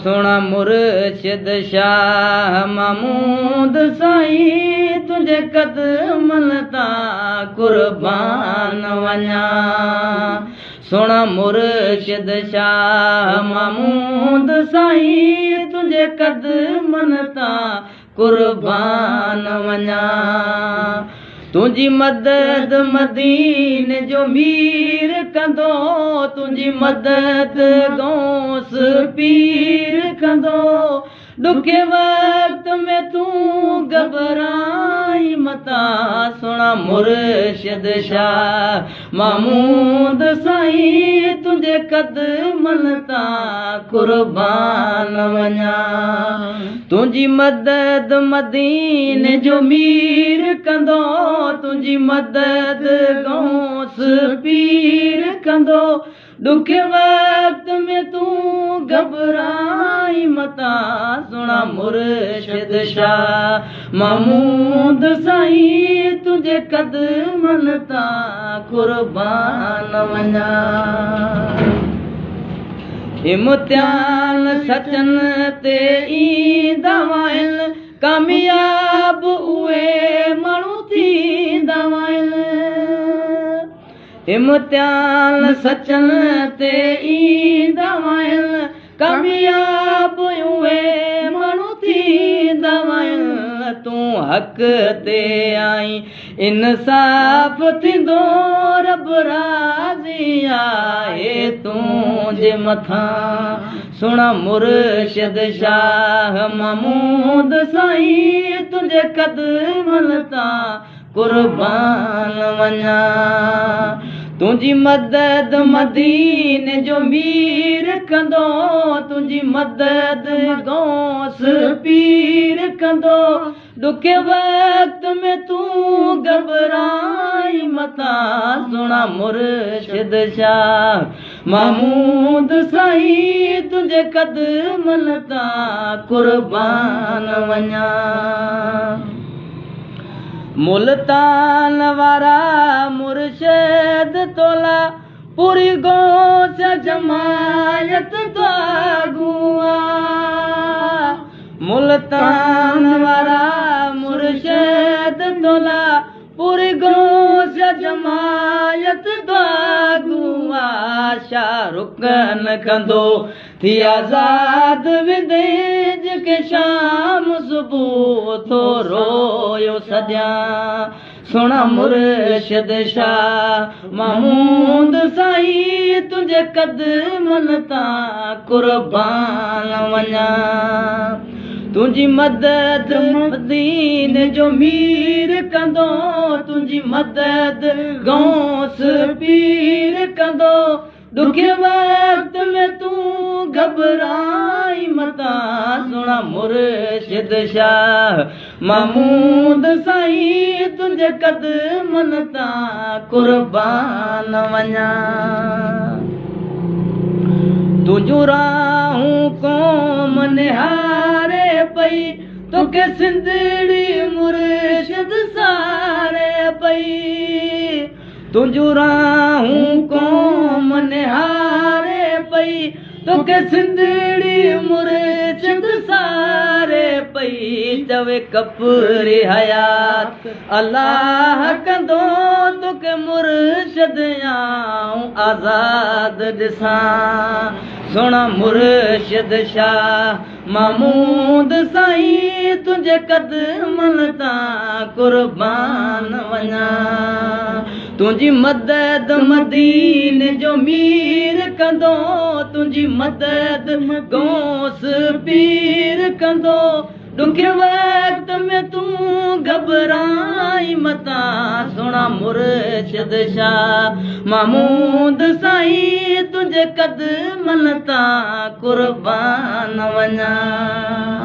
سهڻا مرشد شاهه محمود سائين تنهنجي قدمن تان قربان وڃان. سهڻا مرشد شاهه محمود سائين تنهنجي قدمن تان قربان وڃان. تنهنجي مدد مديني جو مير ڪندو، تنهنجي مدد غوث پير ڪندو. ڏکي وقت ۾ تون گهٻرائين متان، سهڻا مرشد شاهه محمود سائين تنهنجي قدمن تان قربان وڃان. تنهنجي مدد مديني جو مير ڪندو، تنهنجي مدد غوث پير ڪندو. ڏکي وقت ۾ تون گهٻرائين متان، سهڻا مرشد شاهه محمود سائين تنهنجي قدمن تان قربان وڃان. امتحان سچن تي ايندا آهن، ڪامياب اهي ماڻهو ٿيندا آهن. امتحان سچن تي ايندا آهن، ڪامياب اهي ماڻهو ٿيندا آهن. تون حق تي آئين انصاف ٿيندو، رب راضي آهي تنهنجي مٿان. سهڻا مرشد شاهه محمود سائين تنهنجي قدمن تان قربان وڃان. تنهنجي مدد مديني جو مير ڪندو، تنهنجي مدد غوث پير ڪندو. ڏکي وقت ۾ تون گهٻرائين متان، سهڻا مرشد شاهه محمود سائين تنهنجي قدمن تان قربان وڃان. ملتان وارا مرشد تولا پوري غوث جماعت دعاگو آ. ملتان وارا مرشد تولا پوري غوث جماعت دعاگو آ. شاهه رڪن ڪندو ٿي آزاد ويندين، جيڪي شام صبح ٿو رويو سڏيان. سهڻا مرشد شاهه محمود سائين تنهنجي قدمن تان قربان وڃان. تنهنجي مدد مديني جو مير ڪندو، تنهنجي مدد غوث پير ڪندو. ڏکي وقت ۾ تون گهٻرائين متان، سهڻا مرشد شاهه محمود سائين تنهنجي قدمن تان قربان وڃان. تنهنجون راهون قوم نهاري پئي، توکي سنڌڙي مرشد ساري پئي. تنهنجون راهون قوم نهاري پئي، توکي سنڌڙي مرشد ساري پئي. چوي ڪپري حيات الله ڪندو، توکي مرشد آئون آزاد ڏسان. سهڻا مرشد شاهه محمود سائين تنهنجي قدمن تان قربان وڃان. تنهنجي مدد مديني جو مير ڪندو، تنهنجي مدد غوث پير ڪندو. ڏکي وقت ۾ تون گهٻرائين متان، سهڻا مرشد شاهه محمود سائين تنهنجي قدمن تان قربان وڃان.